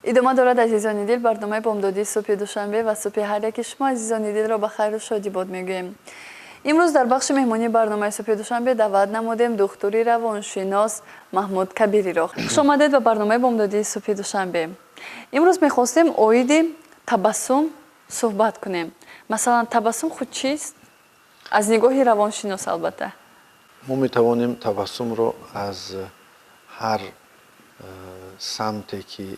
Идома дорад, азизони дил, барномаи бомдодии Субҳи Душанбе ва субҳи ҳар яки шумо, азизони дилро ба хайру шодӣ бод мегӯем. Имрӯз дар бахши меҳмонии барномаи Субҳи Душанбе даъват намудем духтури равоншинос Маҳмуд Кабириро. Хушомадед ба барномаи бомдодии Субҳи Душанбе. Имрӯз мехостем оиди табассум суҳбат кунем. Масалан, табассум худ чист аз нигоҳи равоншинос, албатта? Мо метавонем табассумро аз ҳар самте, ки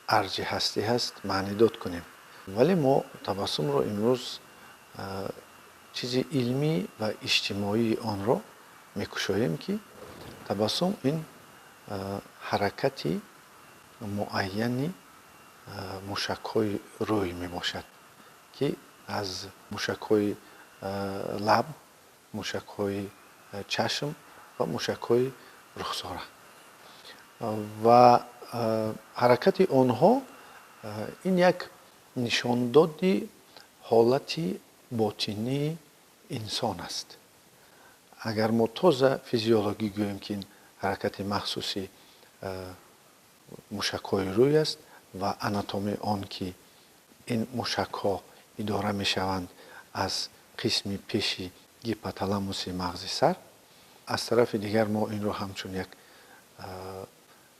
арҷи ҳастӣ ҳаст, маънидод кунем, вале мо табассумро имрӯз чизи илмӣ ва иҷтимоии онро мекушоем, ки табассум ин ҳаракати муайяни мушакҳои рӯй мебошад, ки аз мушакҳои лаб, мушакҳои чашм ва мушакҳои рухсора ва ҳаракати онҳо ин як нишондоди ҳолати ботинии инсон аст. Агар мо тоза физиологӣ гӯем, ки ин ҳаракати махсуси мушакҳои рӯй аст ва анатомияи он, ки ин мушакҳо идора мешаванд аз қисми пеши гипоталамуси мағзи сар. Аз тарафи дигар, мо инро ҳамчун як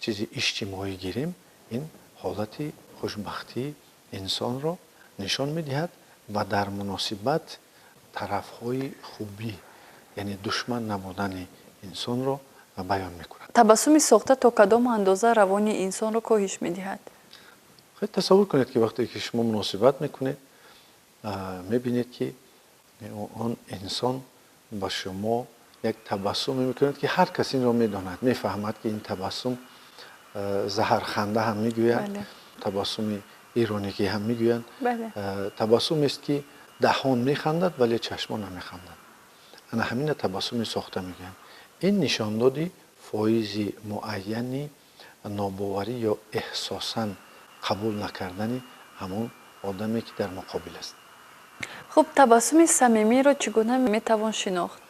чизи иҷтимоӣ гирем, ин ҳолати хушбахтии инсонро нишон медиҳад ва дар муносибат тарафҳои хубӣ, яъне душман набудани инсонро баён мекунад. Табассуми сохта то кадом андоза равони инсонро коҳиш медиҳад? Хеле тасаввур кунед, ки вақте ки шумо муносибат мекунед, мебинед, ки он инсон ба шумо як табассуме мекунад, ки ҳар кас инро медонад, мефаҳмад, ки ин табассум заҳарханда ҳам мегӯянд, табассуми ироникӣ ҳам мегӯянд, табассумест, ки даҳон механдад, вале чашмон намехандад. Ана ҳамина табассуми сохта мегӯянд. Ин нишондоди фоизи муайяни нобоварӣ ё эҳсосан қабул накардани ҳамон одаме, ки дар муқобил аст. Хуб, табассуми самимиро чӣ гуна метавон шинохт?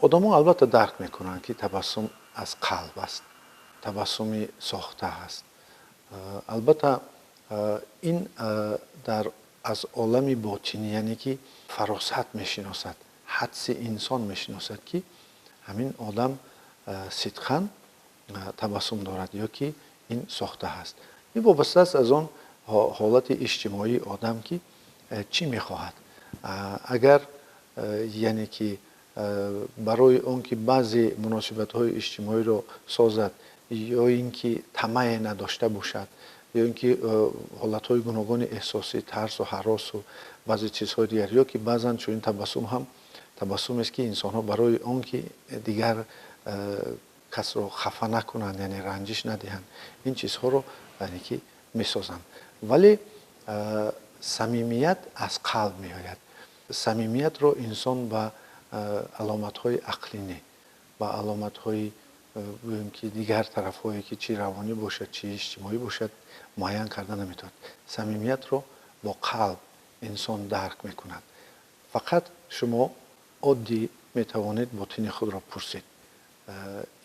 Одамон албатта дарк мекунанд, ки табассум аз қалб аст, табассуми сохта аст. Албатта, ин дар аз олами ботинӣ, яъне ки фаросат мешиносад, ҳадси инсон мешиносад, ки ҳамин одам сидқан табассум дорад ё ки ин сохта ҳаст. Ин вобаста аст аз он ҳолати иҷтимоии одам, ки чӣ мехоҳад. Агар, яъне ки, барои он ки баъзе муносибатҳои иҷтимоиро созад ё ин ки тамаъе надошта бошад, ё ин ки ҳолатҳои гуногуни эҳсосӣ, тарсу ҳаросу баъзе чизҳои дигар, ё ки баъзан чунин табассум ҳам табассумест, ки инсонҳо барои он ки дигар касро хафа накунанд, яъне ранҷиш надиҳанд, ин чизҳоро, яъне ки, месозанд. Вале самимият аз қалб меояд. Самимиятро инсон ба аломатҳои ақлӣ не, ба аломатҳои, гӯем ки, дигар тарафҳое, ки чӣ равонӣ бошад, чӣ иҷтимоӣ бошад, муайян карда наметавонад. Самимиятро бо қалб инсон дарк мекунад. Фақат шумо оддӣ метавонед ботини худро пурсед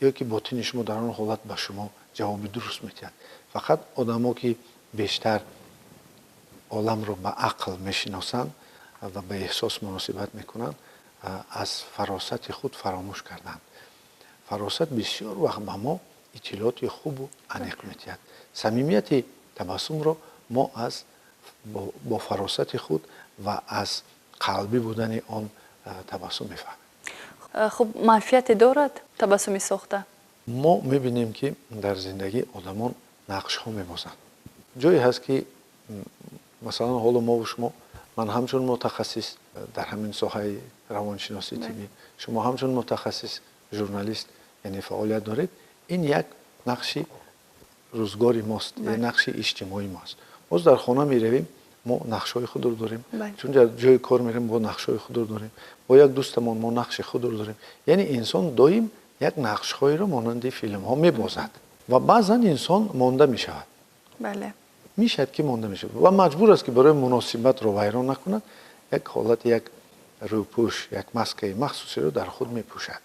ё ки ботини шумо дар он ҳолат ба шумо ҷавоби дуруст медиҳад. Фақат одамо, ки бештар оламро ба ақл мешиносанд ва ба эҳсос муносибат мекунанд, аз фаросати худ фаромӯш карданд. Фаросат бисёр вақт ба мо иттилооти хубу аниқ медиҳад. Самимияти табассумро мо аз бо фаросати худ ва аз қалбӣ будани он табассум мефаҳмем. Хуб, манфиате дорад табассуми сохта? Мо мебинем, ки дар зиндагӣ одамон нақшҳо мебозанд. Ҷое ҳаст, ки масалан, ҳоло мову шумо, ман ҳамчун мутахассис дар ҳамин соҳаи равоншиносии тиббӣ, шумо ҳамчун мутахассис журналист, яъне фаъолият доред. Ин як нақши рӯзгори мост, нақши иҷтимоии мост. Боз дар хона меравем, мо нақшҳои худро дорем, чун дар ҷои кор меравем, бо нақшҳои худро дорем, бо як дӯстамон мо нақши худро дорем. Яъне инсон доим як нақшҳоеро монанди филмҳо мебозад ва баъзан инсон монда мешавад. Мешавад, ки монда мешавад ва маҷбур аст, ки барои муносибатро вайрон накунад, як ҳолати, як рӯпӯш, як маскаи махсусеро дар худ мепӯшад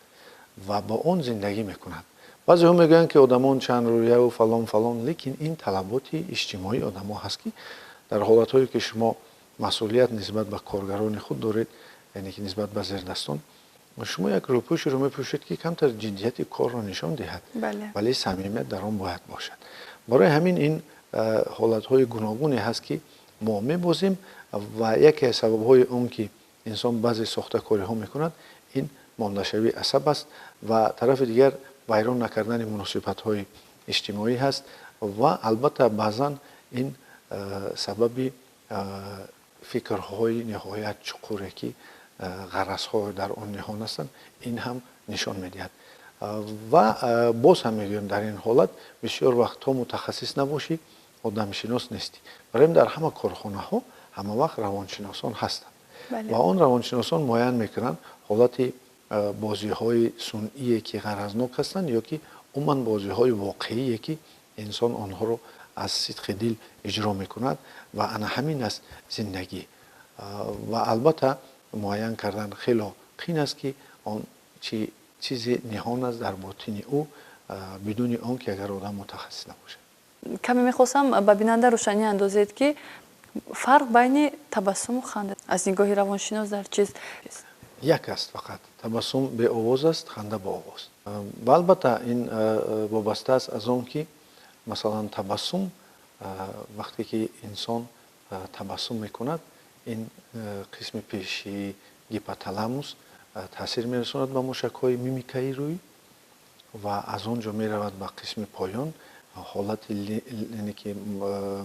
ва бо он зиндагӣ мекунад. Баъзеҳо мегӯянд, ки одамон чанд рӯяву фалон фалон, лекин ин талаботи иҷтимоии одамо ҳаст, ки дар ҳолатҳое, ки шумо масъулият нисбат ба коргарони худ доред, яъне ки нисбат ба зердастон, шумо як рӯпӯшеро мепӯшед, ки камтар ҷиддияти корро нишон диҳад, вале самимият дар он бояд бошад. Барои ҳамин ин ҳолатҳои гуногуне ҳаст, ки мо мебозем, ва яке аз сабабҳои он, ки инсон баъзе сохтакориҳо мекунад, ин мондашавии асаб аст ва тарафи дигар вайрон накардани муносибатҳои иҷтимоӣ ҳаст, ва албатта баъзан ин сабаби фикрҳои ниҳоят чуқуре, ки ғаразҳо дар он ниҳон ҳастанд, ин ҳам нишон медиҳад. Ва боз ҳам мегӯем, дар ин ҳолат бисёр вақт то мутахассис набошӣ, одамшинос нестӣ. Барои дар ҳама корхонаҳо ҳама вақт равоншиносон ҳастанд ва он равоншиносон муайян мекунанд ҳолати бозиҳои сунъие, ки ғаразнок ҳастанд, ё ки умуман бозиҳои воқеие, ки инсон онҳоро аз сидқи дил иҷро мекунад, ва ана ҳамин аст зиндагӣ. Ва албатта муайян кардан хело қин аст, ки он чи чизе ниҳон аст дар ботини ӯ, бидуни он ки агар одам мутахассис набошад. Каме мехостам ба бинанда рӯшанӣ андозед, ки фарқ байни табассуму ханда аз нигоҳи равоншинос дар чиз? Як аст фақат: табассум беовоз аст, ханда бо овоз. Ва албатта ин вобаста аст аз он, ки масалан табассум, вақте ки инсон табассум мекунад, ин қисми пешии гипоталамус таъсир мерасонад ба мушакҳои мимикаи рӯй ва аз он ҷо меравад ба қисми поён, ҳолати яъне ки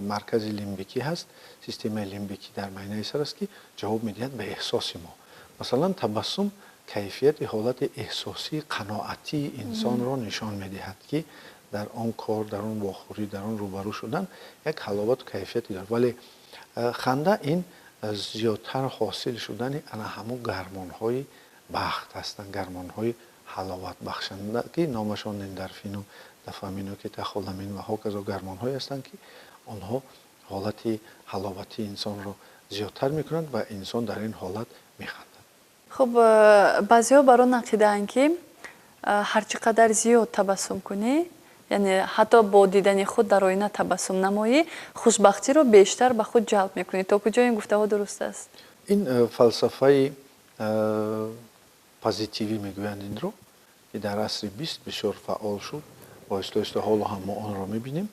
маркази лимбикӣ ҳаст, системаи лимбикӣ дар майнаи сар аст, ки ҷавоб медиҳад ба эҳсоси мо. Масалан, табассум кайфияти ҳолати эҳсосии қаноатии инсонро нишон медиҳад, ки дар он кор, дар он вохӯрӣ, дар он рӯбарӯ шудан як ҳаловату кайфияте дорад. Вале ханда ин зиёдтар ҳосил шудани ана ҳамун гармонҳои бахт ҳастанд, гармонҳои ҳаловатбахшанда, ки номашон эндорфину дофамину катехоламин ва ҳоказо гармонҳое ҳастанд, ки онҳо ҳолати ҳаловатии инсонро зиёдтар мекунанд ва инсон дар ин ҳолат механдад. Хуб, баъзеҳо бар он ақидаанд, ки ҳар чӣ қадар зиёд табассум кунӣ, яъне ҳатто бо дидани худ дар оина табассум намоӣ, хушбахтиро бештар ба худ ҷалб мекунӣ. То куҷо ин гуфтаҳо дуруст аст? Ин фалсафаи позитивӣ мегӯянд инро, ки дар асри 20 бисёр фаъол шуд. Оҳиста оҳиста ҳоло ҳам мо онро мебинем,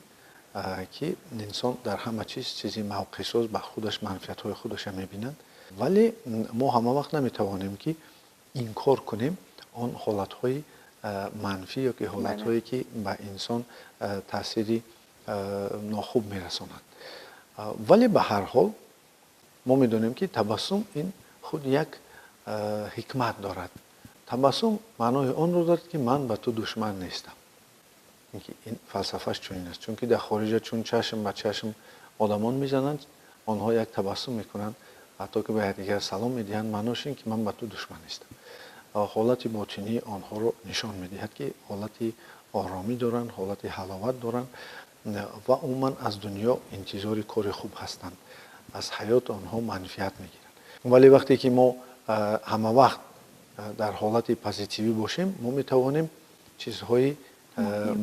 ки инсон дар ҳама чиз чизи мавқеъсоз ба худаш, манфиатҳои худаша мебинад. Вале мо ҳама вақт наметавонем, ки инкор кунем он ҳолатҳои манфӣ ё ки ҳолатҳое, ки ба инсон таъсири нохуб мерасонанд. Вале ба ҳар ҳол мо медонем, ки табассум ин худ як ҳикмат дорад. Табассум маънои онро дорад, ки ман ба ту душман нестам. Ин фалсафаш чунин аст, чунки дар хориҷа чун чашм ба чашм одамон мезананд, онҳо як табассум мекунанд, ҳатто ки ба якдигар салом медиҳанд. Маънош ин, ки ман ба ту душман нестам. Ҳолати ботинии онҳоро нишон медиҳад, ки ҳолати оромӣ доранд, ҳолати ҳаловат доранд ва умуман аз дунё интизори кори хуб ҳастанд, аз ҳаёт онҳо манфиат мегиранд. Вале вақте ки мо ҳама вақт дар ҳолати позитивӣ бошем, мо метавонем чизҳои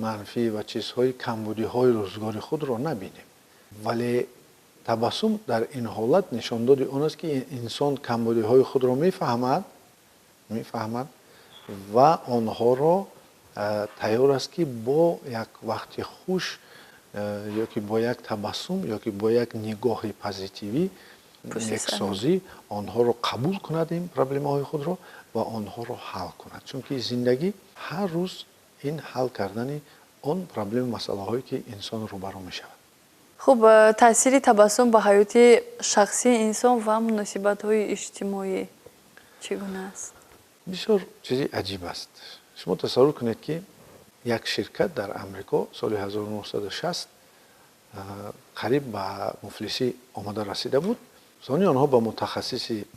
манфӣ ва чизҳои камбудиҳои рӯзгори худро набинем. Вале табассум дар ин ҳолат нишондоди он аст, ки инсон камбудиҳои худро мефаҳмад ва онҳоро тайёр аст, ки бо як вақти хуш ё ки бо як табассум, ё ки бо як нигоҳи позитивӣ, нексозӣ онҳоро қабул кунад, ин проблемаҳои худро, ва онҳоро ҳал кунад. Чунки зиндагӣ ҳар рӯз ин ҳал кардани он проблему масъалаҳое, ки инсон рӯбарӯ мешавад. Хуб, таъсири табассум ба ҳаёти шахсии инсон ва муносибатҳои иҷтимоӣ чӣ гуна аст? Бисёр чизи аҷиб аст. Шумо тасаввур кунед, ки як ширкат дар Амрико соли 1960 қариб ба муфлисӣ омода расида буд. Сони онҳо ба мутахассиси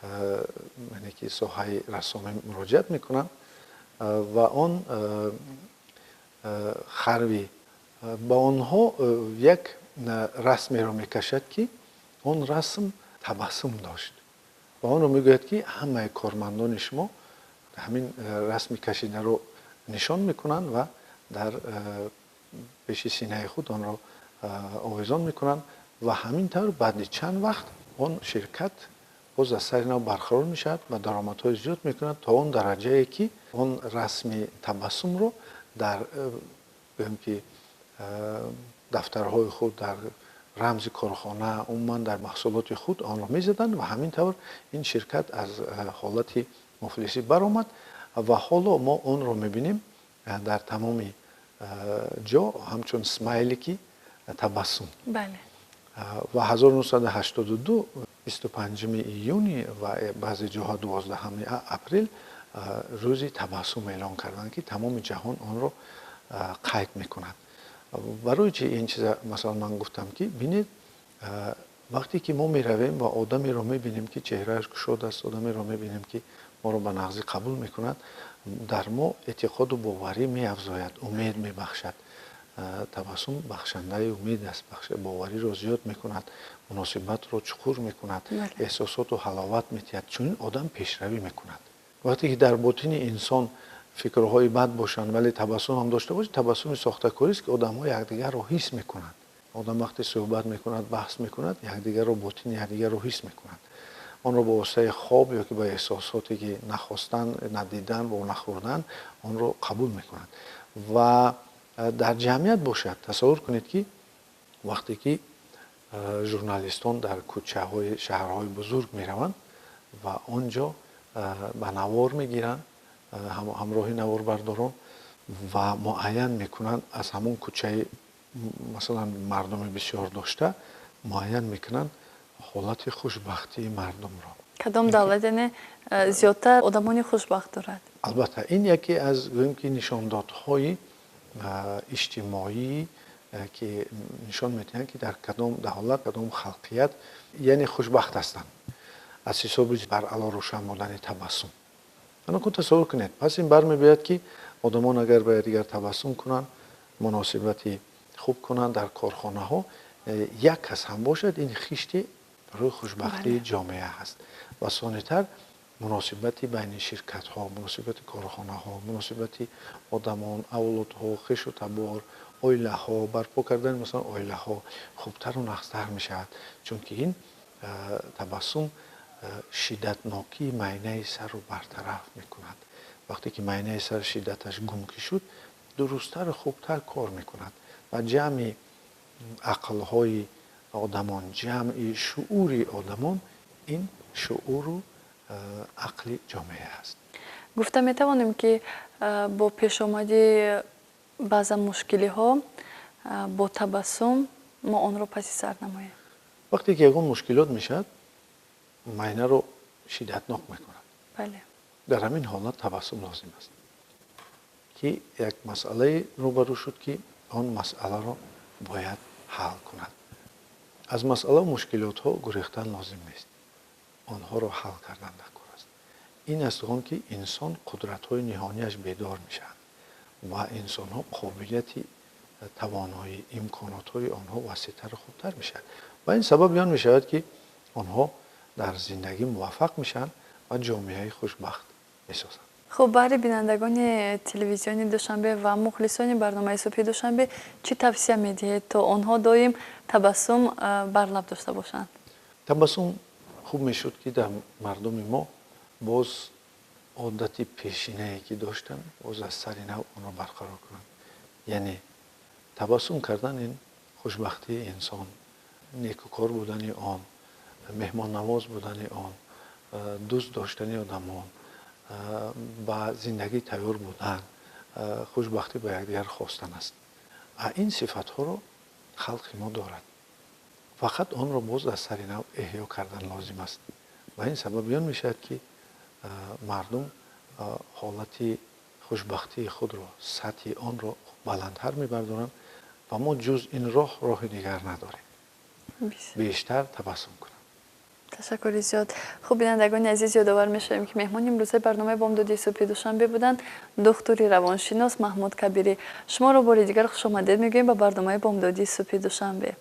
яъне ки соҳаи рассомӣ муроҷиат мекунанд ва он Харви ба онҳо як расмеро мекашад, ки он расм табассум дошт, ва онро мегӯяд, ки ҳамаи кормандони шумо ҳамин расми кашидаро нишон мекунанд ва Дар пеши синаи худ онро овезон мекунанд ва ҳамин тавр баъди чанд вақт он ширкат боз аз сари нав барқарор мешавад ва даромадҳои зиёд мекунад, то он дараҷае ки он расми табассумро дар, гӯем ки, дафтарҳои худ, дар рамзи корхона, умуман дар маҳсулоти худ онро мезаданд. Ва ҳамин тавр ин ширкат аз ҳолати муфлисӣ баромад ва ҳоло мо онро мебинем дар тамоми ҷо ҳамчун смайлики табассум. Ва 1982, 25 июни ва баъзе ҷоҳо 12 апрел рӯзи табассум эълон карданд, ки тамоми ҷаҳон онро қайд мекунад. Барои чи ин чиза масалан ман гуфтам, ки бинед, вақте ки мо меравем ва одамеро мебинем, ки чеҳрааш кушод аст, одамеро мебинем, ки моро ба нағзӣ қабул мекунад, дар мо эътиқоду боварӣ меафзояд, умед мебахшад. Табассум бахшандаи умед аст, бовариро зиёд мекунад, муносибатро чуқур мекунад, эҳсосоту ҳаловат медиҳад. Чунин одам пешравӣ мекунад. Вақте ки дар ботини инсон фикрҳои бад бошанд, вале табассум ҳам дошта бошад, табассуми сохтакорист, ки одамҳо якдигарро ҳис мекунанд. Одам вақте суҳбат мекунад, баҳс мекунад, якдигарро, ботини якдигарро ҳис мекунад. Онро бо воситаи хоб ё ки ба эҳсосоте ки нахостан, надидан ва нахӯрдан онро қабул мекунад. Ва дар ҷамъият бошад, тасаввур кунед, ки вақте ки журналистон дар кӯчаҳои шаҳрҳои бузург мераванд ва он ҷо ба навор мегиранд ҳамроҳи наворбардорон ва муайян мекунанд, аз ҳамон кӯчаи масалан мардуми бисёр дошта муайян мекунанд ҳолати хушбахтии мардумро. Кадом давлат, яъне, зиёдтар одамони хушбахт дорад? Албатта, ин яке аз, гӯем ки, нишондодҳои иҷтимоӣ, ки нишон медиҳанд, ки дар кадом давлат, кадом халқият, яъне, хушбахт ҳастанд, аз ҳисоби баръало рӯшан будани табассум. Анакун тасаввур кунед, пас ин бармебиёяд, ки одамон агар ба якдигар табассум кунанд, муносибати хуб кунанд, дар корхонаҳо як кас ҳам бошад, ин хишти барои хушбахтии ҷомеа ҳаст. Ва сонитар муносибати байни ширкатҳо, муносибати корхонаҳо, муносибати одамон, авлодҳо, хешу табор, оилаҳо, барпо кардани масалан оилаҳо хубтару нағзтар мешавад, чунки ин табассум шиддатнокии майнаи сарро бартараф мекунад. Вақте ки майнаи сар шиддаташ гум ки шуд, дурусттару хубтар кор мекунад ва ҷамъи ақлҳои одамон, ҷамъи шуури одамон, ин шууру ақли ҷомеа аст. Гуфта метавонем, ки бо пешомади баъзан мушкилиҳо бо табассум мо онро паси сар намоем? Вақте ки ягон мушкилот мешавад, майнаро шиддатнок мекунад. Дар ҳамин ҳолат табассум лозим аст, ки як масъалае рӯбарӯ шуд, ки он масъаларо бояд ҳал кунад. Аз масъалаву мушкилотҳо гурехтан лозим нест, онҳоро ҳал кардан даркор аст. Ин аст он ки инсон қудратҳои ниҳонияш бедор мешавад ва инсонҳо қобилияти, тавоноӣ, имконотҳои онҳо васеътару хубтар мешавад ва ин сабаби он мешавад, ки онҳо дар зиндагӣ муваффақ мешаванд ва ҷомеаи хушбахт месозанд. Хуб, баҳри бинандагони телевизиони Душанбе ва мухлисони барномаи «Субҳи Душанбе» чӣ тавсия медиҳед, то онҳо доим табассум бар лаб дошта бошанд? Табассум хуб мешуд, ки дар мардуми мо боз одати пешинае ки доштанд, боз аз сари нав онро барқарор кунанд. Яъне табассум кардан ин хушбахтии инсон, некукор будани он, меҳмоннавоз будани он, дӯст доштани одамон, ба зиндагӣ тайёр будан, хушбахтӣ ба якдигар хостан аст. Ин сифатҳоро халқи мо дорад, фақат онро боз аз сари нав эҳё кардан лозим аст. Ва ин сабаби он мешавад, ки мардум ҳолати хушбахтии худро, сатҳи онро баландтар мебардоранд. Ва мо ҷуз ин роҳ роҳи дигар надорем: бештар табассум кунанд. Ташаккури зиёд. Хуб, бинандагони азиз, ёдовар мешавем, ки меҳмони имрӯзаи барномаи «Бомдоди субҳи Душанбе» буданд духтури равоншинос Маҳмуд Кабирӣ. Шуморо бори дигар хушомадед мегӯем ба барномаи «Бомдоди субҳи Душанбе».